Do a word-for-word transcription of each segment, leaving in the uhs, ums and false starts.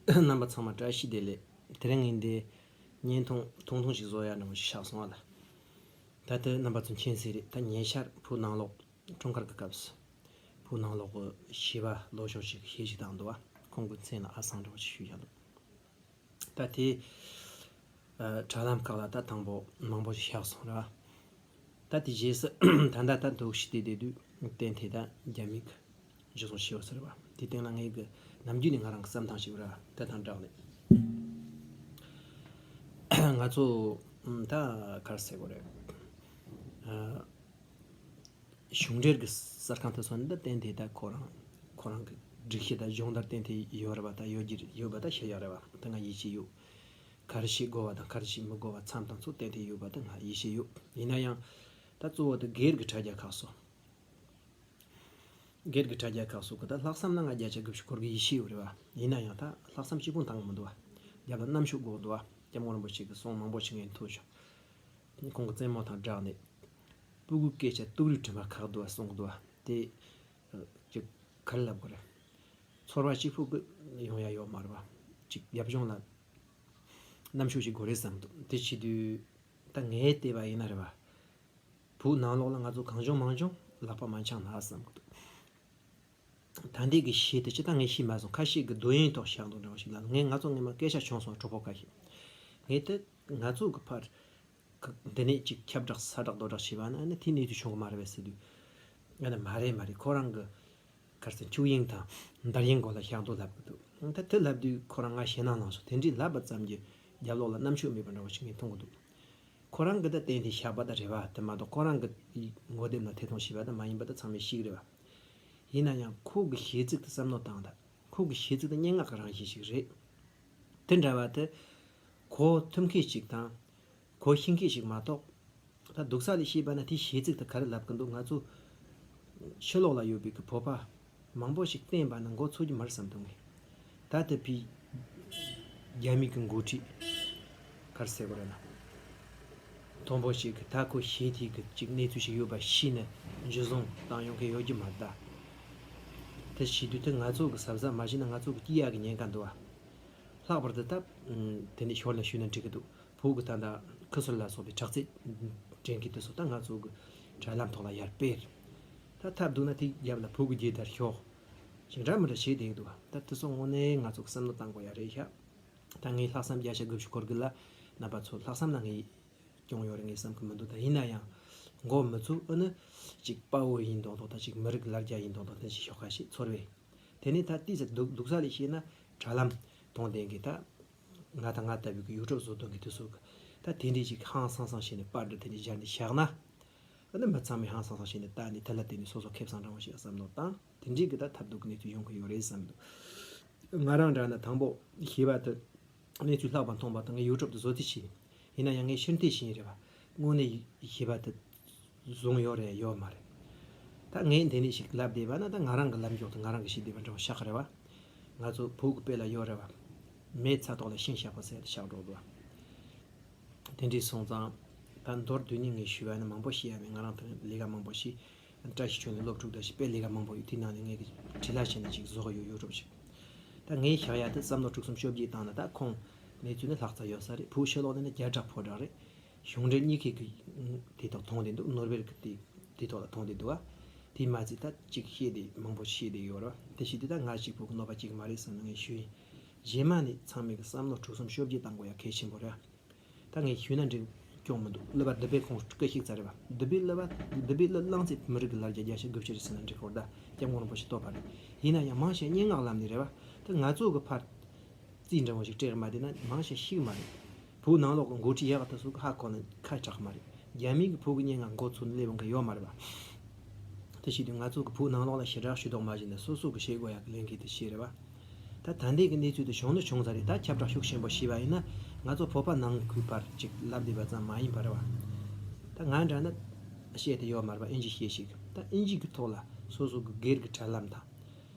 རྣམ་པ་ཚང་མ་བཀྲ་ཤིས་བདེ་ལེགས། དེ་རིང་ངས་འདི་བརྙན་ཐུང་ཐུང་ཐུང་ཞིག་བཟོ་ཡ་འདྲ་མོ་ཞིག་ཆགས་སོང་བ་ལ། ད་ལྟ་རྣམ་པ་ཚོ་མཁྱེན་གསལ་རེད། ད་ཉེ་ཆར་བོད་ནང་ལོགས་འཁྲུངས་སྐར་གྱི་སྐབས་སུ་བོད་ནང་ལོགས་ཀྱི་གཞས་པ་ལོ་ཆུང་ཞིག་གིས་གཞས་ཞིག་བཏང་འདུག་བ། ཁོང་གི་མཚན་ལ་ཨ་སང་འདྲ་བོ་ཞིག་ཞུས་བཞག་འདུག་ད་དེ་ཨ་དྲ་ལམ་ཁག་ལ་ད་དང་པོ་མང་པོ་ཞིག་བཞག་སོང་ར། ད་དེ་རྗེས་སུ་ད་ལྟ་ད་འདུག་ཞིག་བལྟས་བསྡད་དུས་གཏན་དེ་ད་རྒྱ་མིས་གཞི་བཟུང་བྱས་ཡོད་ས་རེད་བ། དེ་སྟེང་ལ་ངས་གི་ནམ་རྒྱུན་ནས་ང་རང་གི་བསམ་སྟངས་ཤིག་ར། དེ་དང་སྦྲགས་ནས་ང་ཚོ་ད་ག་རེ་ཟེར་དགོས་རེད། ཨ། གཞུང་འབྲེལ་གྱི་གསར་ཁང་དེ་ཚོ་ནི་ད་གཏན་དེ་ད་ཁོ་རང་ཁོ་རང་གི་སྒྲིག་གཞི་དང་སྦྱོང་བརྡར་གཏན་དེ་ཡོད་རེད་བ། ད་ཡོད་ཀྱི་ཡོད་པ་ད་ཤེས་ཡོད་རེད་བ། ད་ང་ཡིད་ཆེས་ཡོད། ག་རེ་བྱེད་དགོས་བ་དང་ག་རེ་བྱེད་མི་དགོས་བ་མཚམས་དང་ཚོ་གཏན་དེ་ཡོད་པ་ད་ང་ཡིད་ཆེས་ཡོད། ཡིན་ན་ཡང་ད་གཙོ་བོ་དེ་སྒེར་གྱི་དྲ་རྒྱ་ཁག་སོ། སྒེར་གྱི་དྲ་རྒྱ་ཁག་སོ་གི་ད་ལྷག་བསམ་ན་ང་བརྒྱ་ཆ་དགུ་བཅུ་སྐོར་གྱི་ཡིད་ཆེས་ཡོད་རེད་བ། ཡིན་ན་ཡང་ད་ལྷག་བསམ་གཅིག་པུ་འདང་མི་འདུག་བ། རྒྱབ་ལ་རྣམ་ཤུགས་དགོས་འདུག་བ། སྐྱབས་མགོན་རིན་པོ་ཆེ་གི་གསུང་མང་པོ་ཞིག་ངས་ཐོས་བྱུང་། ཁོང་གི་རྩེད་མོ་དང་སྦྲགས་ནས། སྤུ་གུའི་སྐད་ཆ་སྟུག་རུས་དྲི་མ་ཁག་འདུག་གསུང་གི་འདུག་དེ་ཅིག་ག་རེ་ལབ་དགོས་རེད། ཚོར་བ་གཅིག་པུ་གི་ཡོང་ཡ་ཡོད་མ་རེད་བ། ཅིག་རྒྱབ་ལྗོངས་ལ་རྣམ་ཤུགས་ཤིག་དགོས་རེད་བསམ་འདུག་དེ་བྱེད་དུས་ད་ངས་བལྟས་པ་ཡིན་ན་རེད་བ། བོད་ནང་ལོགས་ལ་ང་ཚོ་གང་བྱུང་མང་བྱུང་ལག་པ་མ་འཆང་ན་བསམ་གི་འདུག་ད་ལྟའི་གི་གཞས་དེ་ཅི་ད་ངས་ཤེས་མ་སོང་། ཁ་ཤས་ཀྱི་རྡོ་ཡིན་ཐོག་བཞག་འདུག་འདྲ་བ་ཞིག་ལ། ངས་ང་ཚོ་སྔོན་མ་སྐད་ཆ་བྱུང་སོང་། གྲོགས་པོ་ཁ་ཤས། ངས་དེ་ང་ཚོ་གི་ཕར་ག་འདི་ནས་ཅིག་ཁྱབ་བསྒྲགས་ས་བསྒྲགས་རྡོ་བསྒྲགས་བྱས་པ་ན་ཨ་ནི་དེ་གནས་ཚུལ་བྱུང་གི་མ་རེད་པས་ཟེར་དུས། ཨ་ནི་མ་རེད་མ་རེད། ཁོ་རང་གི་གར་སོང་། ཆོས་དབྱིངས་དང་འདར་དབྱངས་སྐོར་ལ་བཞག་འདུག་ལབ་གི་འདུག་ད་དེ་ལབ་དུས་ཁོ་རང་ང་ཞེད་སྣང་ལངས་སོང་། དེ་འདྲའི་ལབ་པ་ཙམ་གྱིས་རྒྱབ་ལོགས་ལ་རྣམ་དཔྱོད་མེད་པ་འདྲ་བ་ཞིག་ངས་མཐོང་གི་འདུག་ཁོ་རང་གི་ད་གཏན་དེ་བཞག་པ་ད་རེད་བ། དེ་མ་གཏོགས་ཁོ་རང་གི་ངོ་དེབ་ལ་ཐེ་གཏོང་བྱས་པ་ད་མ་ཡིན་པ་ད་ཚང་མས་ཤེས་ཀྱི་རེད་བ། ཡིན་ན་ཡང་ཁོ་གི་གཞས་ཚིག་དེ་བསམ་བློ་བཏང་དང་། ཁོ་གི་གཞས་ཚིག་དེ་སྙན་ངག་གི་རང་བཞིན་ཞིག་རེད། དེ་འདྲ་བ་དེ་གོ་ཐུབ་མཁན་ཞིག་དང་གོ་ཤེས་མཁན་ཞིག་མ་གཏོགས། ད་སྡུག་ས་ལས་ཤེས་པ་ན་དེའི་གཞས་ཚིག་དེ་ག་རེ་ལབ་གི་འདུག་ང་ཚོ་ཕྱི་ལོགས་ལ་ཡོད་པའི་གི་བོད་པ་མང་པོ་ཞིག་བསྟན་པ་ན་མགོ་ཚོད་ཀྱི་མ་རེད་བསམ་འདུག་ངས། ད་ལྟ་བའི་རྒྱ་མི་གི་འགོ་ཁྲིད་ག་རེ་ཟེར་དགོས་རེད་ན། མཐོན་པོ་ཞིག་གིས་ད་ཁོ་གཞས་དེའི་གི་ཅིག་གནས་ཚུལ་ཞིག་ཡོད་པ་ཤེས་ནས་འཇུ་བཟུང་བཏང་ཡོང་མཁན་ཡོད་ཀྱི་མ་རེད་ད། དེ་བྱེད་དུས་དེ་ང་ཚོ་གི་གཟབ་གཟབ་མ་བྱས་ན་ང་ཚོ་གི་སྐྱིད་ཡག་གི་ཉེན་ཁ་འདུག་བ། ལྷག་པར་དུ་ད་དེ་ནས་ཞོར་ལ་ཞུས་ན་འགྲིག་གི་འདུག་བོད་གི་ད་ལྟ་ཁུ་སུར་ལ་སོགས་པའི་དྲག་རྩལ་འགྲན་གི་དེ་ཚོ་ད་ང་ཚོ་གི་དྲ་ལམ་ཐོག་ལ་ཡར་སྤེལ། ད་ཐབས་སྡུག་ན་དེ་རྒྱབ་ལ་བོད་གི་རྒྱལ་དར་ཤོག་ཅིག་འདྲ་མི་འདྲ་བྱེད་བསྡད་ཀྱི་འདུག་ད་དེ་ཚོ་དངོས་གནས་ང་ཚོ་གི་བསམ་བློ་བཏང་དགོས་ཡ་རེད་ཤག་ད་ངས་ལྷག་བསམ་བརྒྱ་ཆ་དགུ་བཅུ་སྐོར་གི་ལ་རྣམ་པ་ཚོ་ལྷག་བསམ་ན་ངས་སྐྱོང་ཡོད་རེད་ངས་བསམ་གི་མི་འདུག་ད་ཡིན་ན་ཡང་མགོ་མི་ཚོས་ཨ་ནི་ཅིག་དཔའ་བོ་ཡིན་མདོག་མདོག་དང་ཅིག་མི་རིགས་ལ་རྒྱ་ཡིན་མདོག་མདོག་དེ་ཅིག་ཤོག་ཁ་ཞིག་ཚོར་བས། དེ་ནས་ད་ཏིས་སྡུག་སྡུག་ས་ལས་ཤེས་ན་དྲ་ལམ་གཏོང་བསྡད་མཁན་ད་ང་དང་ང་ལྟ་བུའི་གི་ཡུ་ཊུབ་བཟོ་སྟོན་མཁན་དེ་ཚོ་གི་ད་དེ་འདྲའི་ཅིག་ཧང་སང་སང་བྱས་ནས་པར་འདྲ་དེ་འདྲའི་སྦྱར་ནས་བཞག་ན། ཨ་ནི་མི་ཚང་མས་ཧང་སང་སང་བྱས་ནས་ལྟ་ནས་དེ་ལ་བརྟེན་ནས་སོ་སོ་ཁེ་བཟང་འདྲ་བོ་ཞིག་བསམ་བློ་བཏང་། དེ་འདྲའི་གི་ད་ཐབས་སྡུག་གི་གནས་ཚུལ་ཡོང་གི་ཡོད་རེད་བསམ་འདུག་ང་རང་འདྲ་ན་དང་པོ་ཤེས་པ་དེ་གནས་ཚུལ་ལྷག་པ་མཐོང་པ་དང་ངས་ཡུ་ཊུབ་དུ་བཟོ་རྩིས་བྱས། ཡིན་ན་ཡང་ངས་ཕྱིར་འཐེན་བྱས་རེད་བ། དངོས་གནས་ཤེས་པ་དེ་བཟུང་ཡོད་རེད་ཡོད་མ་རེད། ད་ངས་འདི་ནས་ཞིག་ལབ་བསྡད་པ་ན་ད་ང་རང་གི་ལབ་མགྱོགས་དང་ང་རང་གི་ཤེས་བསྡད་པ་འདྲ་བོ་ཤག་རེད་བ། ང་ཚོ་བོད་ཀྱི་དཔེ་ལ་ཡོད་རེད་བ། མེ་ཚ་ཐོག་ལ་ཤིང་བཤགས་པ་ཟེར་ཤག་འགྲོ་འདུག་བ། དེ་འདྲས་སོང་ཙང་། ད་མདོར་བསྡུས་ནས་ངས་ཞུས་པ་ནི་མང་པོ་ཤེས་ཡ་མེད། ང་རང་ད་ལས་ཀ་མང་པོ་ཤེས། བཀྲ་ཤིས་ཆོས་ནས་སློབ་ཕྲུག་དང་ཞིག་དཔེ་ལས་ཀ་མང་པོ་ཡོད། དེའི་ནང་ནས་ངས་ཀྱི་བྲིས་ལ་བྱས་ནས་ཅིག་བཟོ་གི་ཡོད་ཡུ་ཊུབ་ཅིག་ད་ངས་བཞག་ཡ་དེ་བསམ་བློ་དྲུག་གསུམ་བཅོ་བརྒྱད་བཏང་ན་ད་ཁོང་གནས་ཚུལ་ནི་ལྷག་ཙམ་ཡོད་ས་རེད། བོད་ཕྱི་ལོགས་ནས་ནི་བརྒྱ་ཕྲག་ཕོ་བྲང་རེད། གཞུང་འབྲེལ་གཉིས་ཀའི་གི་དེ་ཐོག་མཐོང་བསྡད་འདུག་ནོར་ཝེ་གི་དེ་དེ་ཐོག་ལ་མཐོང་བསྡད་འདུག་བ། དེ་མ་ཚད་ད་ཅིག་བཤད་དེ་མང་པོ་བཤད་དེ་ཡོད་རེད་བ། དེ་བཤད་དུས་ད་ང་གཅིག་པོ་གི་གནོད་པ་སྐྱེལ་གི་མ་རེད་བསམ་ནས་ངས་ཞུས་ཡིན། རྗེས་མ་ནས་ཚང་མས་གི་བསམ་བློ་དྲུག་གསུམ་བཅོ་བརྒྱད་བཏང་དགོས་ཡ་གལ་ཆེན་པོ་རེད། ད་ངས་ཞུས་ན་འགྲིག་སྐྱོན་མི་འདུག་གླུ་པ་བདུད་པའི་ཁོང་སྐུ་གཤེགས་ཚར་རེད་བ། བདུད་པའི་གླུ་པ་བདུད་པའི་གླུ་བླངས་ཚེ་མི་རིགས་ཀྱི་ལ་རྒྱ་བརྒྱ་ཆ་དགུ་བཅུ་རེད་ཟེར་ན་འགྲིག་གི་རེད། ད་སྐྱབས་མགོན་རིན་པོ་ཆེ་བསྟོད་པ་རེད། ཡིན་ན་ཡང་མང་ཆེ་སྙན་ངག་ལམ་ནས་རེད་བ། ད་ང་ཚོ་གི་ཕར་རྩིས་འདྲ་བོ་ཞིག་སྤྲད་མ་བསྡད་ན་མང་ཆེ་ཤེས་གི་མ་རེད། བོད་ནང་ལོགས་ཀྱི་འགོ་ཁྲིད་ཡག་དེ་ཚོ་གི་ཧ་གོ་ན་ཁ་གྲག་གི་མ་རེད། རྒྱ་མི་གི་བོད་ཀྱི་སྙན་ངག་མགོ་ཚོས་ནས་སླེབས་མཁན་ཡོད་མ་རེད་བ། དེ་བྱེད་དུས་ང་ཚོ་གི་བོད་ནང་ལོགས་ལ་ཞེ་དྲག་ཞུ་མདོག་མ་བྱས་ནས་སོ་སོ་གི་བྱེད་དགོས་ཡག་གི་ལས་འགན་དེ་བྱས་རེད་བ། ད་ད་ལྟའི་གི་གནས་ཚུལ་དེ་བྱུང་ན་བྱུང་ས་རེད། ད་ཁྱབ་བསྒྲགས་ཤུགས་ཆེན་པོ་བྱས་པ་ཡིན་ན་ང་ཚོ་བོད་པ་ནང་ཁུལ་བར་ཅིག་ལབ་བསྡད་པ་ཙམ་མ་ཡིན་པ་རེད་བ། ད་ང་འདྲ་ན་བཤད་དེ་ཡོད་མ་རེད་བ། ཨིན་ཇི་བཤད་ཞིག་ད་ཨིན་ཇི་གི་ཐོག་ལ་སོ་སོ་གི་སྒེར་གི་དྲ་ལམ་དང་།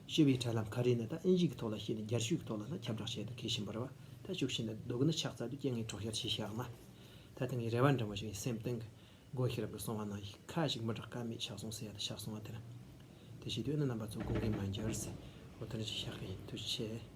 སྤྱི་པའི་དྲ་ལམ་ག་རེ་ཡིན་ན་ད་ཨིན་ཇི་གི་ཐོག་ལ་བཤད་ནས་རྒྱལ་སྤྱི་གི་ཐོག་ལ་ད་ཁྱབ་བསྒྲགས་བྱས་ཏེ་གལ་ཆེན་པོ་རེད་བ། ད་ཤུགས་ཆེན་ནས་སྡུག་ནི་ཆགས་ཚར་དུས་རྐྱེན་ངན་གྲོགས་ཤར་ཆེ་བཞག་ན། ད་དེ་ངའི་རེ་བ་འདྲ་བ་ཞིག་ཡིན། སེམས་གཏིང་གི་སྒོ་ཤེས་རབ་ཀྱི་གསུང་བ་ནང་བཞིན་ཁ་ཞིག་མི་དྲག་ཀ་མེད་ཆགས་སོང་ཟེར་ཡ་ད་ཆགས་སོང་བ་དེ་རེད། དེ་བྱེད་དུས་ཨ་ནི་རྣམ་པ་ཚོ་དགོངས་འགལ་མ་འགྱུར་ཟེར། འོ་དེ་འདྲ་ཞིག་བཞག་གི་ཡིན། ཐུགས་རྗེ་ཆེ།